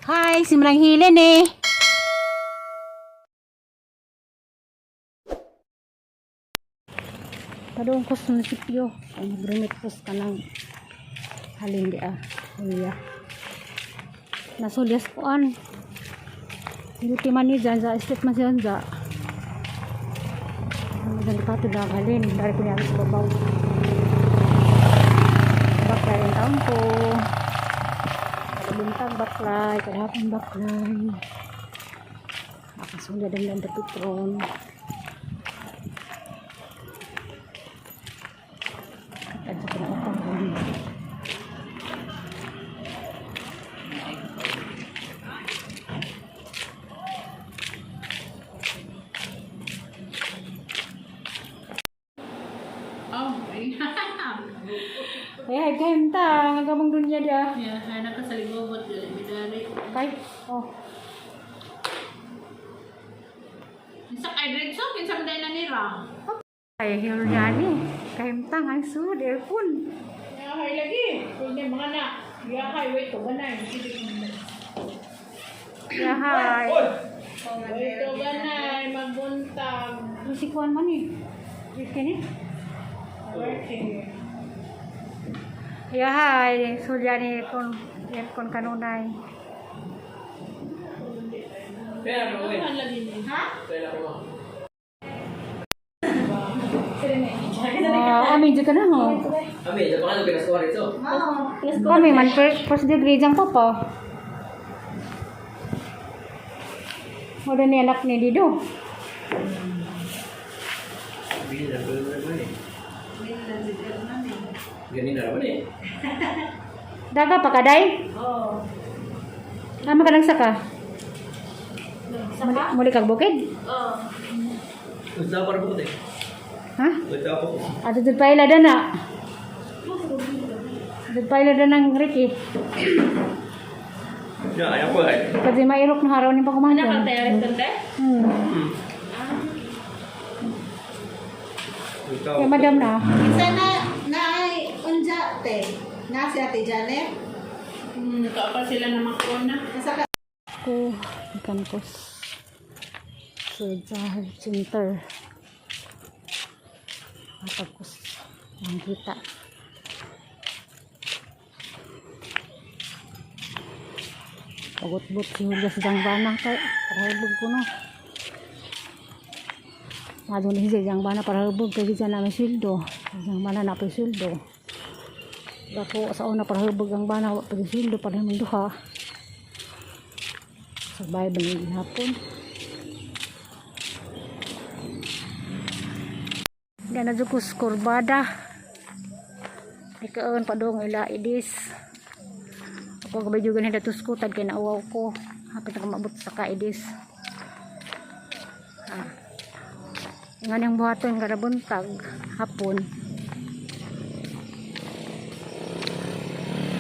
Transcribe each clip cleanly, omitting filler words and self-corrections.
Hi, si Manang Hilen eh. Padung ko sa munisipyo. Ang nag-remit ko sa kanang halin di ah. Iya. Nasulyas ko an. Duty man ni dyan sa estate man siya dyan. Ang maganda pa ito halin. Dari ko niya sa babaw. Baklay ang taon ko. Buntag baklay. Kadahapon baklay. Nakasulya dan dan petron. At sa pinautang ko din. Oh, ay. Ay, ay, kayong ta. Ang gamang dunya dia. Ya, ay nakasaligobot dali midari. Kay, oh. Kinsa kay diretso kinsa man na nira? Ay, hirulyani. Kayong tang, ang sud, aircon. Ya, hay lagi. Kung mga na. Ya, hay wait to banay. Yahay. Wait to banay magbuntag. Musikuan man eh. Kini? Working. Yahay, sulyani aircon, aircon kanunay. Ano lagi ni? Ha? Ah, amin dyan ka na ho. Ami, ito pa nga pinaskuha rito. Kami man first degree dyan pa pa. Wala ni anak ni Dido. Ganin na naman eh. Daga pa kaday? Oo. Tama ka lang saka. Muli, muli kag bukid? Oo. Gusto pa rin po eh. Ha? Gusto po. Ato dyan pa ila na. Dyan pa ila ng Ricky. Ya, ayaw ko eh. Kasi mairok na haraw ni Ano ka pagkumahan. tayo restaurant? Gusto Kaya madam na. Isa na na ay unja te. Na si Ate Janet. Ka pa sila na makona. Nasa ka Ko, ikan ko sa health center. Matagos ang kita. Pagot-bot si Julia sa Jangbana kay parahubog ko no. Madun ni si Jangbana parahubog kay gijan na may sweldo. Jangbana na pa sweldo. Dako sa una parahubog ang bana wa pa sweldo para man duha. Sa bahay ba ni hapon? Dana jud ko sa kurbada. Ikaon pa dong ila idis. Ako gabay jud ganin datos ko tad kay nauwaw ko. Hapit na ko maabot sa kaidis. Ah. Nga niyang buhaton kada buntag hapon.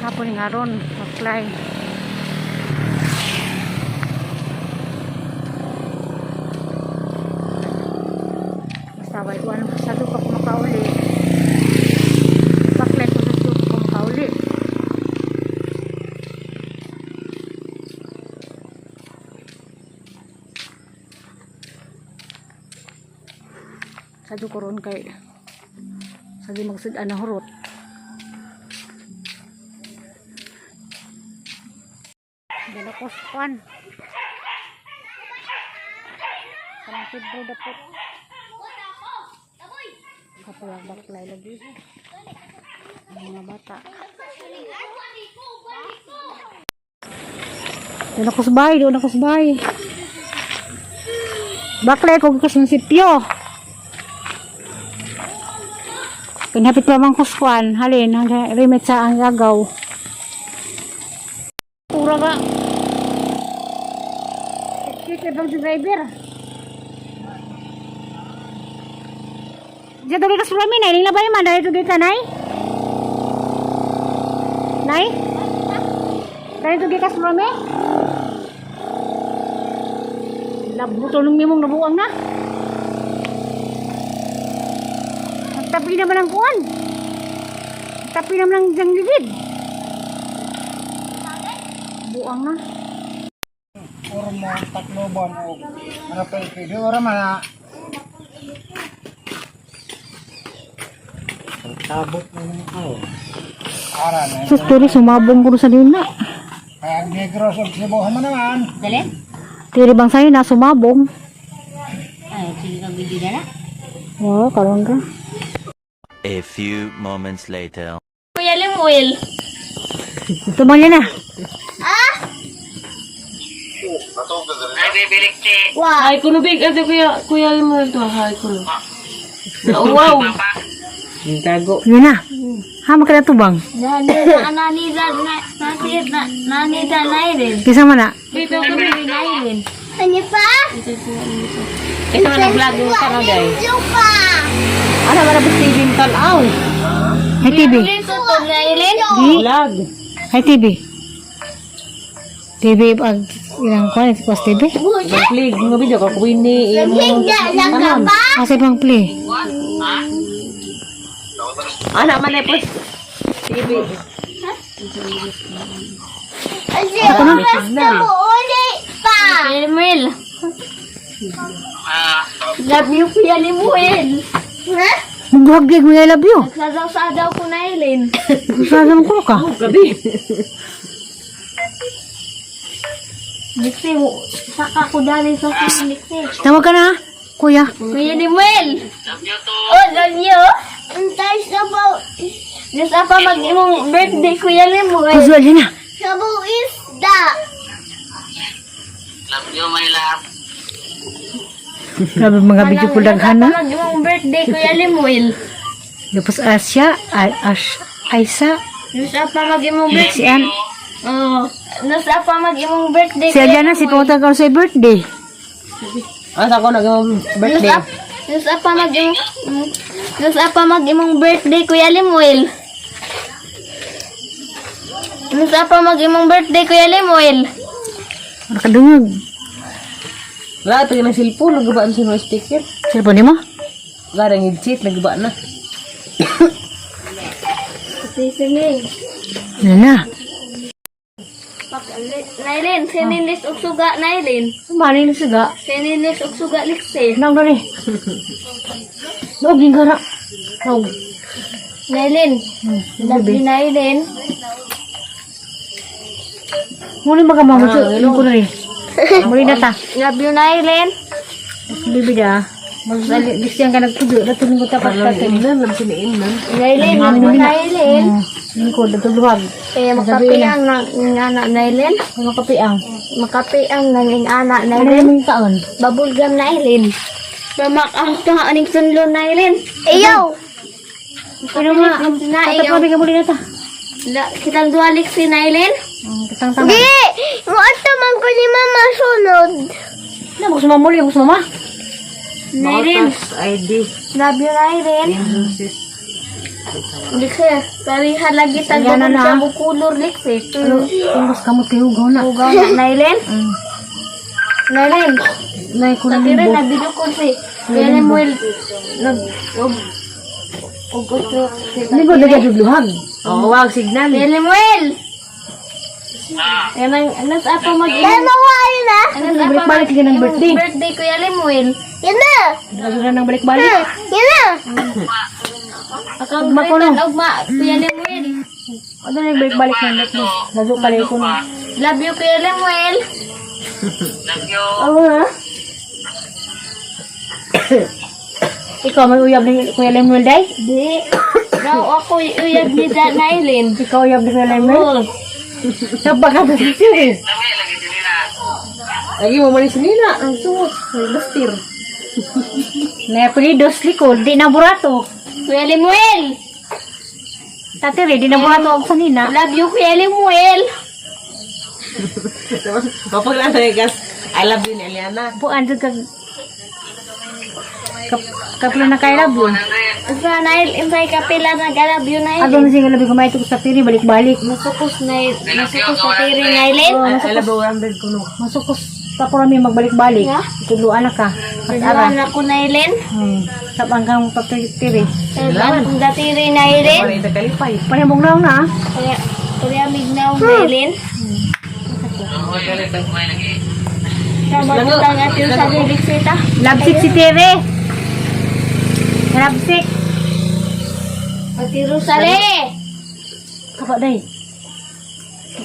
Hapon nga ron, apply. Basta way uwan sa duka ko makauli. Baklay ko sa duka ko makauli. Sa duka ron kay sa di magsud-an na hurot. Gala ko sa kwan. Parang fibro dapot. Kapalag baklay lagi. Ang mga bata. Doon ako sa bahay, doon ako sa bahay. Baklay ko sa sipyo. Kinapit pa mang kuskuan, halin, ang remit sa ang gagaw. Pura ka. Excuse me, bang driver. Diyan tuloy ka sa rami, nay. Ning labay man, dahil tuloy ka, nay. Nay? Dahil tuloy ka sa rami? Labo, tulong mimong nabuang na. Tapi naman ang kuwan. Tapi naman ang diyang ligid. Buang na. Ormo, Tacloban o Marapelpe. Di ora man na. Tabot mo ng ako. Ara na. Sus, tiri, sumabong ko sa lina. Kaya ang Negros og Cebu man naman. Tiri bang sa'yo na sumabong? Ay, sige kang video na na. Oo, karon ka. A few moments later. Kuya Lemuel. Tumang niya na. Ay, kuno big. Ate, kuya, kuya Lemuel to. Ay, kuno. Wow. Tago. Yun na. Ha, makita tubang. Nanita na Kisa man na. Dito kami. Nailin. Ano pa? Ito na nag-vlog mo sa day. Lupa! Ano ba na ba Steven Tanaw? Hi, TV. Nailin. Di. Vlog. Hi, TV. TV, pag ilang kuwan, ito TV. Mag-play. Mga video ka, Queenie. Imo. Lang ka pa? Asa pang play? Ano man eh, pues. TV. Kasi oras na mo ulit pa! Kuya Lemuel. Love you, Kuya Lemuel. Ha? Magbuhag mo, I love you. Nagsasaw-sadaw ko Nailin. Sasam ko ka. Gabi. Liksi, saka ko dali sa Liksi. Tawag ka na, ha? Kuya. Kuya Lemuel. Love you too. Oh, love you. Antay sabaw, Diyos apa mag imong birthday, Kuya Lemuel. Usual yun na. sabaw isda! Grabe mga video ko daghan na. Mag imong birthday, Kuya Lemuel. Tapos Asya, ay, Ash, Aisa, Diyos apa mag imong birthday. si Ann, Oh, Diyos apa mag imong birthday, si Aliana, si Pangutang ka sa birthday. Asa ko nag-birthday. Diyos apa mag imong Diyos apa mag imong birthday, Kuya Lemuel. Diyos apa mag imong birthday, Kuya Lemuel. Nakadungog. Wala, ito yung cellphone. Nagabaan siya ng sticker. Cellphone mo? Garang headset, nagaba na. Sisiling. Yan na. Nailin, sinilis og suga, Nailin. Mali na siga. Sinilis og suga, Liksi. Naog na rin. Naog yung gara. Naog. Nailin. Love you, Nailin. Muli magamamot siya. Yung ko na rin. Muli na ta. Love you, Nailin. Bibi da. Magsali, ka nagtudo. Natuloy ko tapat tatin. Imnan, love siya ni Imnan. Nailin, love you, Nailin. Hindi ko, natuluwag. Kaya makapi ang nang ingana, Nailin. Ano kapiang? Makapi ang nang ingana, Ano Nailin. naman yung taon? Bubblegum, Nailin. Mamak ang ka aning sunlo, Nailin. Ayaw! Pero nga, Na, tatap kami ka muli na ta. Kitang duha, Liksi, Nailin. Kitang tama. Di! Muato man ko ni Mama sunod. Na, gusto mamuli, gusto mama. Nailin. ID. Love you, Nailin. Liksi, pariha lagi Ayan na tagong na. sa bukulor, Liksi. Ano, mas kamot kayo, gaw na. Ugaw na, Nailin. Nailin. Nay, ko na Sa tira limbo. na video ko si Kuya Lemuel nag og og otro. Hindi ko nagdudluhag. Oh, wow, signal. Kuya Lemuel. Yan ang anas apa mag Dalawa yun na! anas apa Balik-balik ka ng birthday. birthday Kuya Lemuel. Yan na! Nagdudluhag na ng balik-balik. Yan na! Akang Makulo. og ma Kuya Lemuel. Ano na balik-balik ng birthday? Lazo pala ko na. Love you, Kuya Lemuel. Oo ha? Ikaw may uyab ni Kuya Lemuel day? Di. Raw ako uyab ni Da Nailin. Ikaw uyab ni Kuya Lemuel? Oh, Napaka sa siyo eh. Lagi mo man si Nina. Ang suot. May bastir. May apelidos likod, di na burato. Kuya Lemuel. Tati rin, di na burato ang sanina. Love you, Kuya Lemuel. Mapaglaan na gas. I love you ni Eliana. Buan jud kag kapla na kay labo. Sa Nail, insay kapila na love you, Nailin. Ato na siya labi kumain sa tiri balik-balik. Masukos na masukos sa tiri Nailin. I love you 100 kuno. Masukos pa ko rami magbalik-balik. Ha? Tuluan na ka. Mas ara. Tuduan ako Nailin. Sabang kang patiri. Tuduan kong datiri Nailin. Para ita kalipay. Panimong na na. Kaya kaya mignaw Nailin. Labsik si Tere. Labsik. Ate Rosale. Kapa day.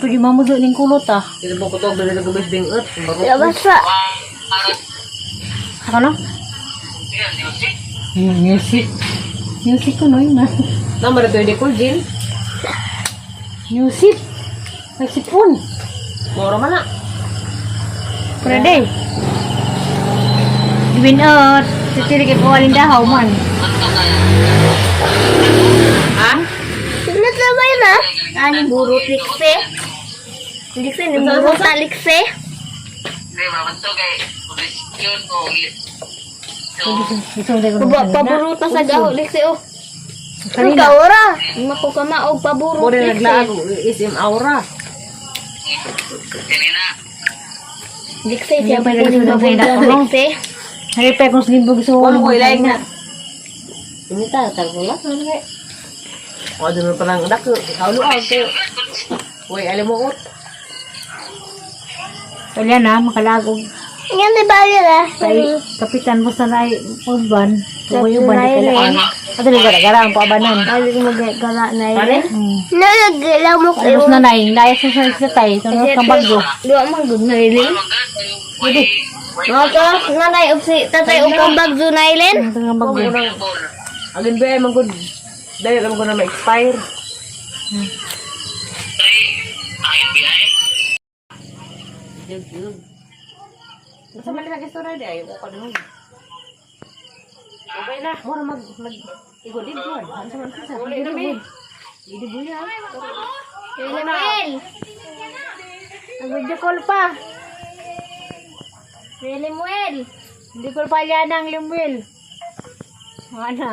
Pwede mamuzo ning kulot ah. Ito mo kutog dali sa gubis bingot. Labasa. Ako no? Music. Music ko no yun ah. Namara to di cool gin. Music. Nagsipon. Moro man na. Pwede. Gawin out. Si Tere kay pawaling dahaw man. Ha? Sunod na ba yun ah? Ani burot likse. Likse ni burot na likse. Paburot na sa gaho likse oh. Ang kaora. Mako kamaog paburot Moro likse. naglaag SM Aura. Likse siya Hindi pa nagsunod sa paburot ina ko, no? likse. Nagipay kong slimbog sa Wala ko ilaing na. Imita tagula man kay. O doon pa lang dako. Hawlo aw kayo. Uy, alam mo ut. Kaya na, makalagog. Yan di ba yun ah? Kay kapitan mo sa naay uban. Tukoy uban di kailangan. Ato ni gara gara ang paabanan. Balik mo gala na Pare? Nalaglamok Tapos na nay, daya sa sa tay, sunod kang bagyo. Duwa man gud na ilin. Mga kalas nanay og si tatay og kang bagyo na ilin. Ang bagyo. Agin ba man gud. Dahil alam ko na ma-expire. Basta man lang istorya di ayo ko kanon. Okay na, mura mag mag igod-igod. Ano sa man sa? Uli na mi. Idi buya. Lemuel. Ang video call pa. Lemuel. Hindi ko pa yan ang limuel. Mga na.